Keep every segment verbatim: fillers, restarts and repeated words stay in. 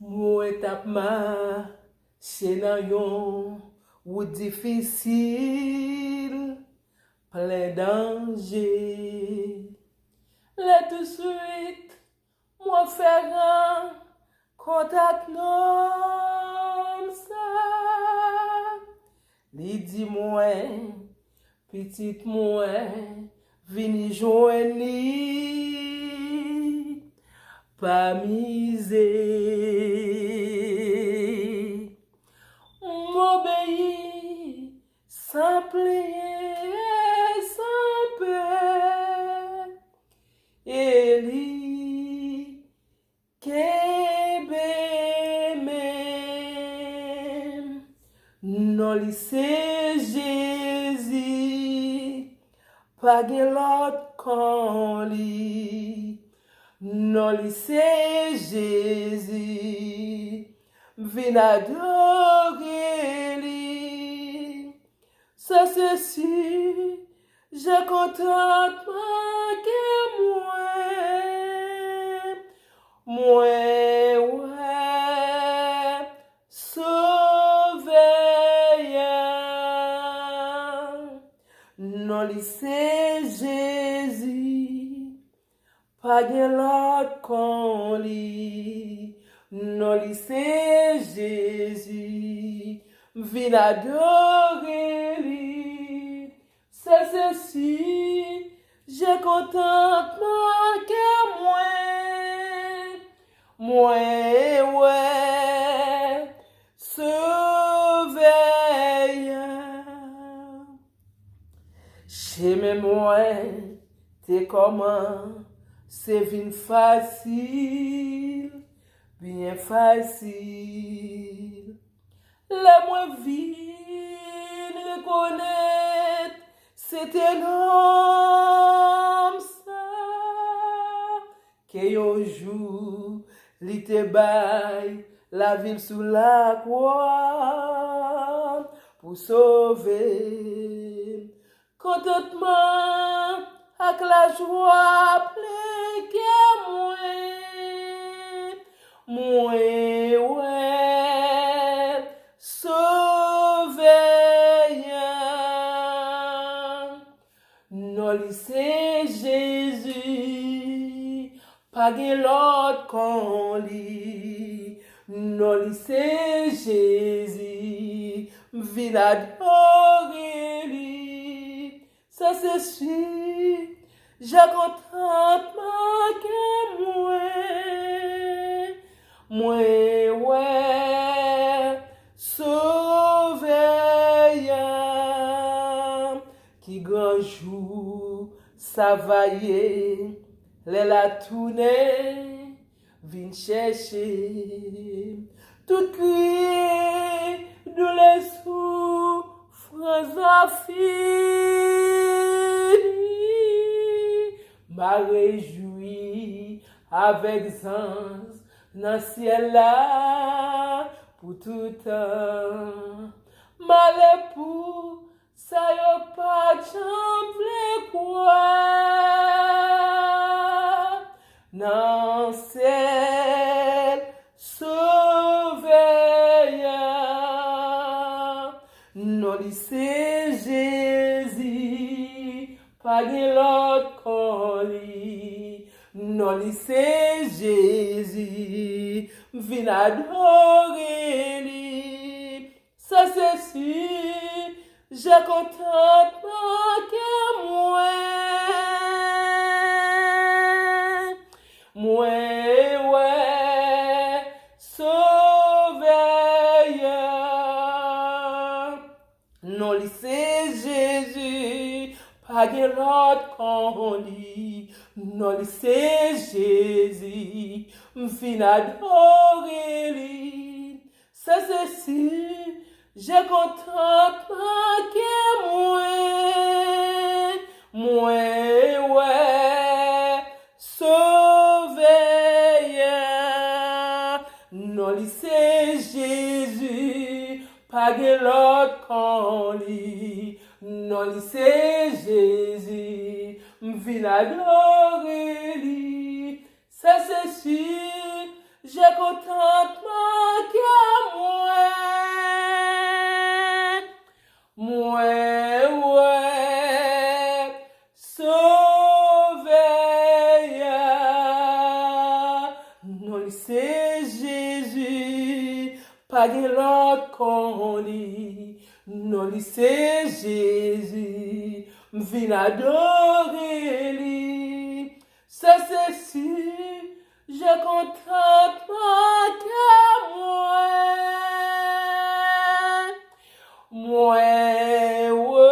Mwen t ap mache nan yon wout difisil, plen danje. Lè touswit, mwen fè rankont ak nonm sa. Li di mwen, "Pitit mwen, vini jwenn li, pa mize." M obeyi san plenyen, san pè. E li kenbe men m. Non li se Jezi, pa gen lòt kon li. Non li se Jezi, m vin adore li. Sa se si, je kontantman kè mwen. Mwen wè Sovè a. Non li se Jezi, pa gen lòt kon li. Non li se Jezi, m vin adore li. Sa se si, je kontantman kè mwen. Mwen wè Sovè a. Chemen mwen te kòmanse vin fasil, byen fasil. Lè mwen vin rekonèt se te nonm sa, ke yon jou li te bay lavi l sou lakwa pou sove m. Kontantman ak lajwa plen kè mwen. Mwen wè Sovè a. Non li se Jezi, pa gen lòt kon li. Non li se Jezi, m vin adore li. Sa se si, je kontantman kè mwen. Mwen wè Sovè a. Ki gran jou sa va ye, lè l a tounen vin chèche m. Tout kri doulè, soufrans a fini. M a rejwi avèk zanj nan syèl la pou toutan. Malè pou sa yo pa t janm vle kwè nan sèl Sovè a. Non li se Jezi, pa gen lòt kon li. Non li se Jezi, m vin adore li. Sa se si, je kontantman kè mwen. Mwen wè Sovè a. Non li se Jezi, pa gen lòt kon li. Non li se Jezi, m vin adore li. Sa se si, je kontantman kè mwen. Mwen wè Sovè a. Non li se Jezi, pa gen lòt kon li. Non li se Jezi, m vin adore li. Sa se si, je kontantman Li se Jezi, pa gen lòt kon li. Non li se Jezi, m vin adore li. Se, se si, je contente mon cœur, mwen, mwen wè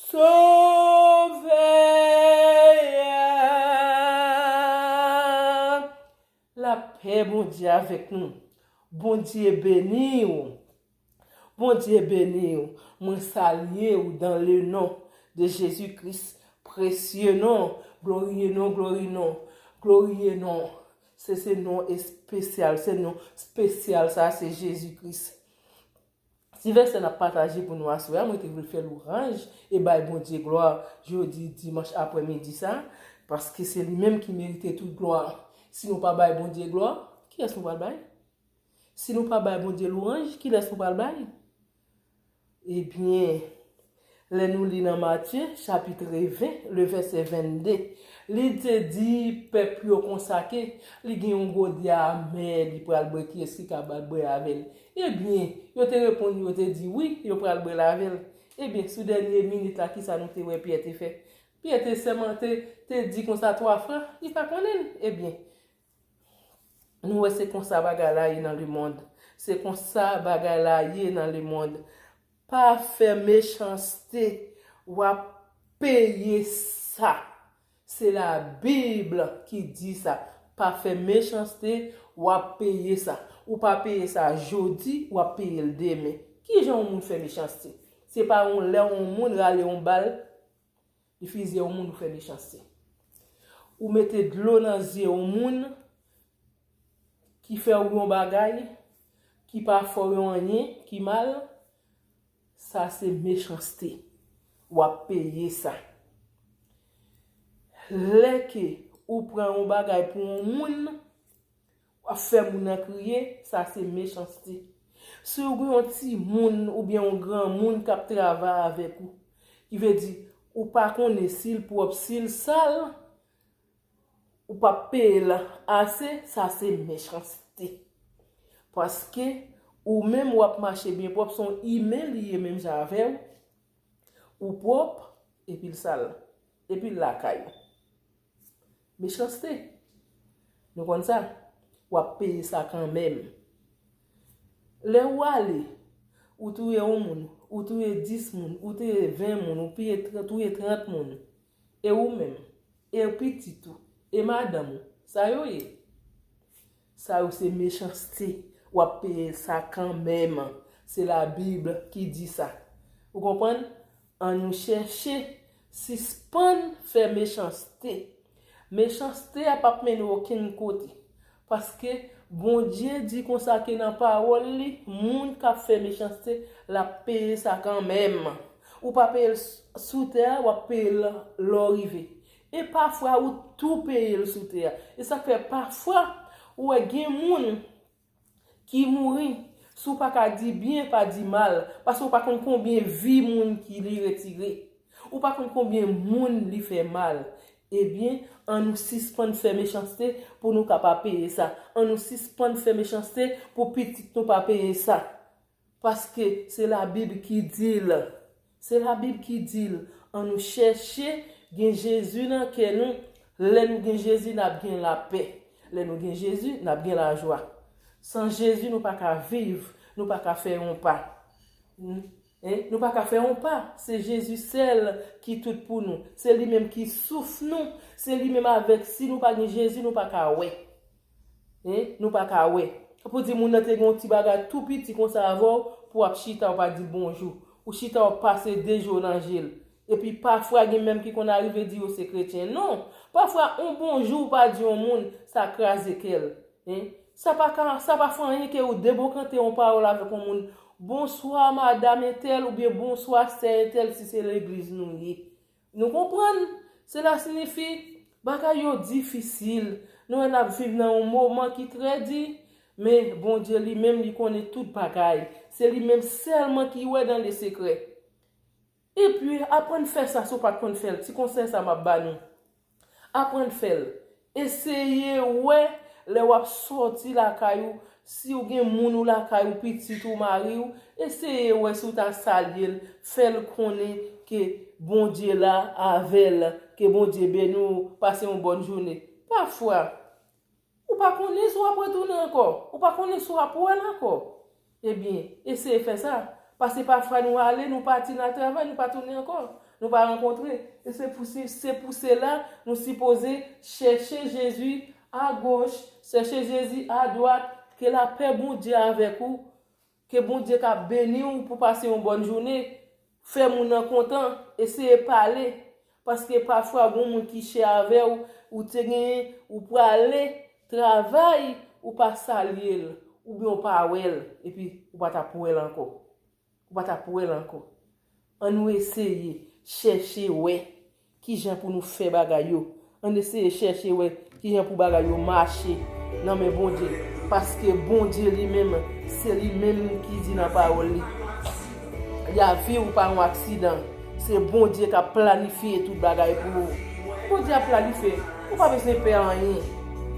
Sovè a. Lapè Bondye avèk nou. Bondye beni w. Bondye beni w. Mwen salye w dans le nom de Jésus-Christ. Presye non. Gloriye non, glori non. Gloriye non. Se, se non espesyal. Se non espesyal sa, se Jezi Kris. Ti vèsè n ap pataje pou nou aswè a, mwen te vle fè lwanj e bay Bondye glwa jodi dimanch aprèmidi sa, paske se li menm ki merite tout glwa. Si nou pa bay Bondye glwa, kiyès nou pral bay? Si nou pa bay Bondye lwanj, kilès nou pral bay? Ebyen, lè nou li nan Matye, chapit ven, le vèsè vennde, li te di pèp yo konsa ke li gen yon godyè amè, li pral bwè, kiyès ki ka pral bwè avè l? Ebyen, yo te reponn, yo te di wi, yo pral bwè l avè l. Ebyen, sou dènye minit la, kisa nou te wè Pyè te fè? Pyè te sèmante, te di konsa twa fwa, li pa konnen l. Ebyen, nou wè se konsa bagay la ye nan lemonn. Se konsa bagay la ye nan lemonn. Pa fè mechanste, w ap peye sa. Se Labib ki di sa. Pa fè mechanste, w ap peye sa. Ou pa peye sa jodi, w ap peye l demen. Kijan yon moun fè mechanste? Se pa yon lè yon moun rale yon bal, li fizye yon moun, ou fè mechanste. Ou mete dlo nan zye yon moun ki fè w yon bagay, ki pa fè w yon anyen ki mal, sa se mechanste. W ap peye sa. Lè ke ou pran yon bagay pou yon moun, w ap fè moun nan kriye, sa se mechanste. Si w gen yon timoun oubyen yon granmoun k ap travay avèk ou, ki vle di, ou pa konnen si l pwòp, si l sal, ou p ap peye l ase, sa se mechanste. Paske ou menm w ap mache byen pwòp, se yon imen li ye menm jan avè w. Ou pwòp, epi l sal, epi l lakay ou. Mechanste. Nou konn sa? W ap peye sa kanmenm. Lè ou ale, ou touye yon moun, ou touye dis moun, ou touye ven moun, ou piye tr-, touye trant moun, e ou menm, e pitit ou, e madanm ou, sa yo ye? Sa yo se mechanste. W ap peye sa kanmenm. Se Labib ki di sa. Ou konprann? Ann nou chèche sispann fè mechanste. Mechanste a p ap mennen w okenn kote. Paske Bondye di konsa ke nan pawòl li, moun k ap fè mechanste, l ap peye sa kanmenm. Ou pa peye l s-, sou tè a, w ap peye l lè w rive. E pafwa ou tou peye l sou tè a. E sa k fè pafwa ou wè gen moun ki mouri, si w pa ka di byen, pa di mal, paske w pa konn konbyen vi moun ki li retire. Ou pa konn konbyen moun li fè mal. Ebyen, ann nou sispann fè mechanste pou nou ka pa peye sa. Ann nou sispann fè mechanste pou pitit nou pa peye sa. Paske se Labib ki di l. Se Labib ki di l. Ann nou chèche gen Jezi nan kè nou. Lè nou gen Jezi, n ap gen lapè. Lè nou gen Jezi, n ap gen lajwa. San Jezi, nou pa ka viv, nou pa ka fè yon pa. N-, en, nou pa ka fè yon pa. Se Jezi sèl ki tout pou nou. Se li menm ki souf nou. Se li menm avèk, si nou pa gen Jezi, nou pa ka wè. En, nou pa ka wè. Pou di moun nan te gen yon ti bagay tou piti konsa avè w, pou w ap chita, w pa di l bonjou. Ou chita, w ap pase de jou nan je l. Epi pafwa gen menm ki konn arive di yo se kretyen. Non! Pafwa, yon bonjou ou pa di yon moun, sa kraze kè l. En? Sa pa ka, sa pa fè anyen ke ou debokante yon pawòl avèk yon moun. Bonswa, madanm entèl, oubyen bonswa, sè entèl, si se legliz nou ye. Nou konprann? Sela siyifi, bagay yo difisil. Nou wè n ap viv nan yon moman ki trè di, men Bondye li menm, li konnen tout bagay. Se li menm sèlman ki wè dans le secret. Epi, aprann fè sa si w pa t konn fè l. Ti konsèy sa m ap ba nou. Aprann fè l. Eseye wè lè w ap sòti lakay ou, si w gen moun ou lakay ou, pitit ou, mari w, eseye wè si w ta salye l, fè l konnen ke Bondye la avè l, ke Bondye beni w, pase yon bòn jounen. Pafwa, ou pa konnen si w ap retounen ankò, ou pa konnen si w ap wè l ankò. Ebyen, eseye fè sa. Paske pafwa nou ale, nou pati nan travay, nou pa tounen ankò. Nou pa rankontre. E se pou, se, se pou sela, nou sipoze chèche Jezi agoch, chèche Jezi adwat, ke lapè Bondye avèk ou, ke Bondye ka beni w pou pase yon bòn jounen, fè moun nan kontan, eseye pale. Paske pafwa, gon moun ki chè avè w, ou te genyen, ou prale travay, ou pa salye l, oubyen ou pa wè l, epi ou pa t ap wè l ankò. Ou pa t ap wè l ankò. Ann nou eseye chèche wè kijan pou nou fè bagay yo. Ann eseye chèche wè kijan pou bagay yo mache nan men Bondye. Paske Bondye li menm, se li menm ki di nan pawòl li, lavi w pa yon aksidan. Se Bondye k ap planifye tout bagay pou ou. Bondye ap planifye. Ou pa bezwen pè anyen.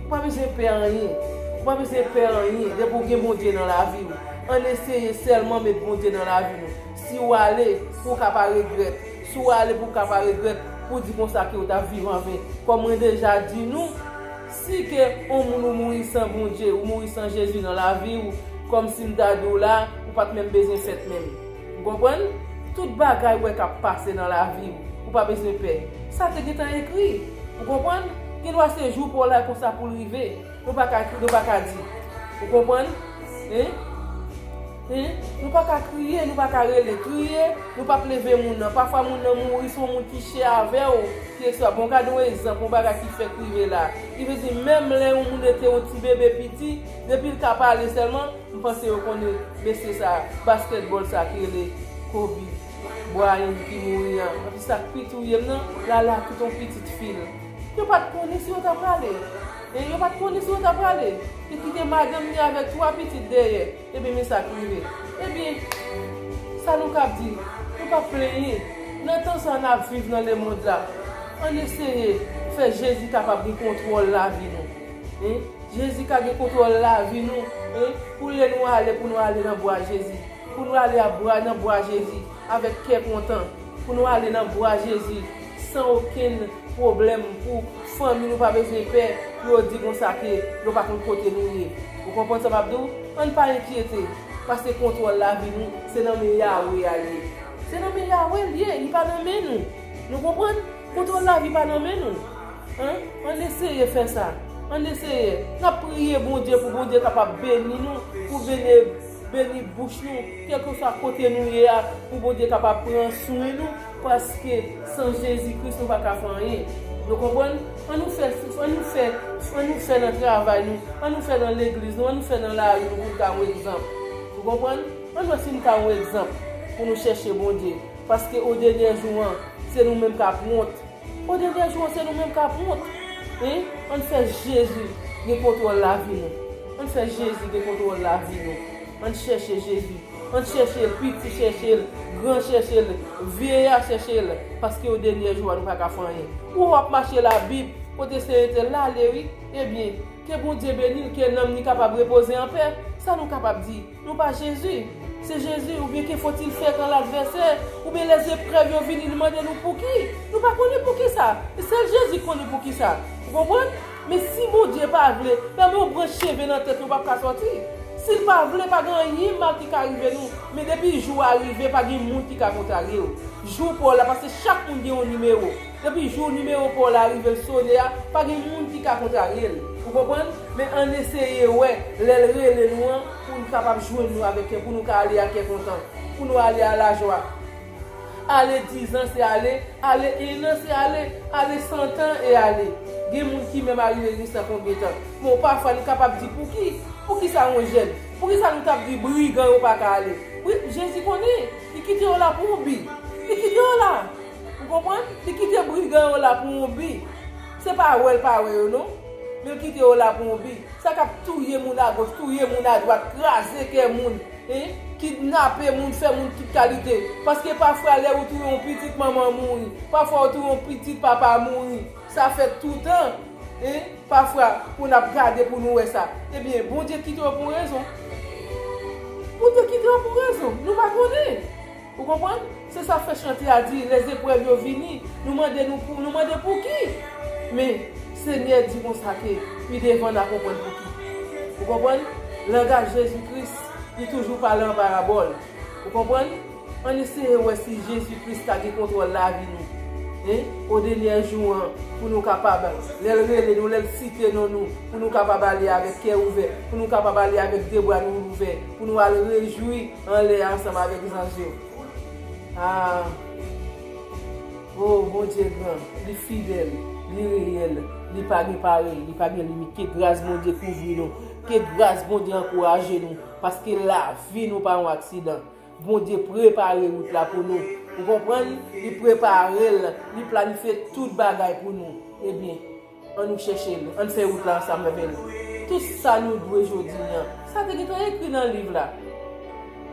Ou pa bezwen pè anyen. Ou pa bezwen pè anyen. Depi w gen Bondye nan lavi w, ann eseye sèlman met Bondye nan lavi nou. Si w ale, pou w ka pa regrèt. Si w ale, pou w ka pa regrèt, pou w di konsa ke w t ap viv anven. Kòm mwen deja di nou, si ke yon moun ou mouri san Bondye, ou mouri san Jezi nan lavi w, kòmsi m ta di w la, ou pa t menm bezwen fèt menm. Ou konprann? Tout bagay w wè k ap pase nan lavi w, ou pa bezwen pè. Sa te gentan ekri. Ou konprann? Gen dwa se jou pa w la konsa pou l rive. Nou pa ka, nou pa ka di. Ou konprann? Hein? Hein? Nou pa ka kriye, nou pa ka rele. Kriye, nou p ap leve moun nan. Pafwa moun nan mouri, se yon moun ki chè avè w, ki ekstra. Bon, gade yon egzanp, yon bagay ki fèk rive la. Li vle di, menm lè yon moun rete yon ti bebe piti, depi l ka pale sèlman, m panse yo konnen mesye sa, baskètbòl sa ki rele Kobe Bryant ki mouri an. Epi sa k pi touye m nan, l ale ak tout yon pitit fi l. Yo pa t konnen si yo ta prale. E yo pa t konnen si yo ta prale. Li kite madanm li avèk twa pitit dèyè. Ebyen, men sa k rive. Ebyen, sa nou kab di? Nou p ap plenyen. Nan tan sa n ap viv nan lemonn la, ann eseye fè Jezi kapab gen kontwòl lavi nou. Hein? Jezi ka gen kontwòl lavi nou, hein? Pou lè nou ale, pou nou ale nan bra Jezi. Pou nou ale a bra, nan bra Jezi, avèk kè kontan. Pou nou ale nan bra Jezi, san okenn pwoblèm, pou fanmi nou pa bezwen pè, pou yo di konsa ke yo pa konn kote nou ye. Ou konprann sa m ap di w? Ann pa enkyete, paske kontwòl lavi nou, se nan men Yawe a l ye. Se nan men Yawe l ye, li pa nan men nou. Nou konprann? Kontwòl lavi pa nan men nou. Hein? Ann eseye fè sa. Ann eseye. N ap priye Bondye pou Bondye kapab beni nou, pou beni, beni bouch nou, kèlkeswa kote nou ye a, pou Bondye kapab pran swen nou, paske san Jezi Kris nou pa ka fè anyen. Nou konprann? Ann nou fè, ann nou fè, ann nou fè nan travay nou, ann nou fè nan legliz nou, ann nou fè nan lari nou pou n ka yon egzanp. Ou konprann? Ann wè si n ka yon egzanp pou nou chèche Bondye, paske o dènye jou an, se nou menm k ap wont. O dènye jou an, se nou menm k ap wont. Hein? Ann fè Jezi gen kontwòl lavi nou. Ann fè Jezi gen kontwòl lavi nou. Ann chèche Jezi. Ann chèche l, piti chèche l, gran chèche l, vye a chèche l, paske o dènye jou a nou pa ka fè anyen. Ou w ap mache Labib, kote Senyè te l ale, wi. Ebyen, ke Bondye beni l, ke nanm li kapab repoze anpè. Sa nou kapab di? Nou pa Jezi. Se Jezi, oubyen que faut-il faire quand l'adversaire, oubyen lè zeprèv yo vini, li mande nou pouki. Nou pa konnen poukisa. E sèl Jezi konnen poukisa. Ou konprann? Men si Bondye pa vle, menm yon branch cheve nan tèt nou p ap ka sòti. Si l pa vle, pa gen anyen mal ki ka rive nou. Men depi jou a rive, pa gen moun ki ka kontrarye w. Jou pa w la, paske chak moun gen yon nimewo. Depi jou nimewo pa w la rive, l sone a, pa gen moun ki ka kontrarye l. Ou konprann? Men ann eseye wè, lè l rele nou an, pou n kapab jwenn nou avèk kè, pou nou ka ale ak kè kontan, pou nou ale a lajwa. Ale dizan se ale, ale ennan se ale, ale santan e ale. Gen moun ki menm arive gen san konbyen tan. Bon, pafwa nou kapab di, pouki, poukisa yon jèn, poukisa nou t ap di brigan yo pa ka ale? Wi, Jezi konnen, li kite yo la pou yon bi. Li kite yo la. Ou konprann? Li kite brigan yo la pou yon bi. Se pa wè l pa wè yo non. Men l kite yo la pou yon bi. Sa k ap touye moun agoch, touye moun adwat, kraze kè moun, hein? Kidnape moun, fè moun tout kalite. Paske pafwa lè ou touye yon pitit manman mouri, pafwa ou touye yon pitit papa mouri. Sa fèt toutan. Hein? Pafwa, pou n ap gade pou nou wè sa. Ebyen, Bondye kite w pou rezon. Bondye kite w pou rezon. Nou pa konnen. Ou konprann? Se sa fè chante a di, lèzeprèv yo vini. Nou mande nou pou, nou mande pou ki? Men, Senyè di konsa ke pi devan n a konprann pou ki. Ou konprann? Langaj Jezi Kris, li toujou pale an parabòl. Ou konprann? Ann eseye wè si Jezi Kris ka gen kontwòl lavi nou. Hein? O dènyè jou an, pou nou kapab, lè l rele nou, lè l site non nou, pou nou kapab ale avèk kè ouvè, pou nou kapab ale avèk de bra nou louvè, pou nou al rejwi anlè ansanm avèk zanj yo. Ah! Oh, Bondye gran, li fidèl, li reyèl, li pa gen parèy, li pa gen limit. Ke gras Bondye kouvri nou, ke gras Bondye ankouraje nou, paske lavi nou pa yon aksidan. Bondye prepare wout la pou nou. Ou konprann? Li prepare l, li planifye tout bagay pou nou. Ebyen, ann nou chèche l, ann fè wout la ansanm avè l. Tout sa nou dwe jodi an, sa te gentan ekri nan liv la.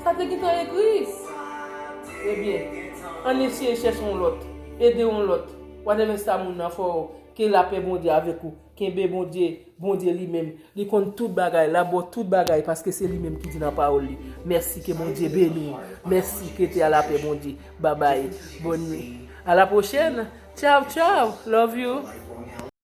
Sa te gentan ekri. Ebyen, ann eseye chèche yon lòt, ede yon lòt. Whatever sa moun nan fè w, ke lapè Bondye avèk ou. Kenbe Bondye, Bondye li menm, li konn tout bagay, l ap ba w tout bagay, paske se li menm ki di nan pawòl li. Mèsi, ke Bondye beni w. Mèsi, ke te a lapè Bondye. Babay, bòn nwi. A la pwochèn. Tchaw, tchaw. Love you.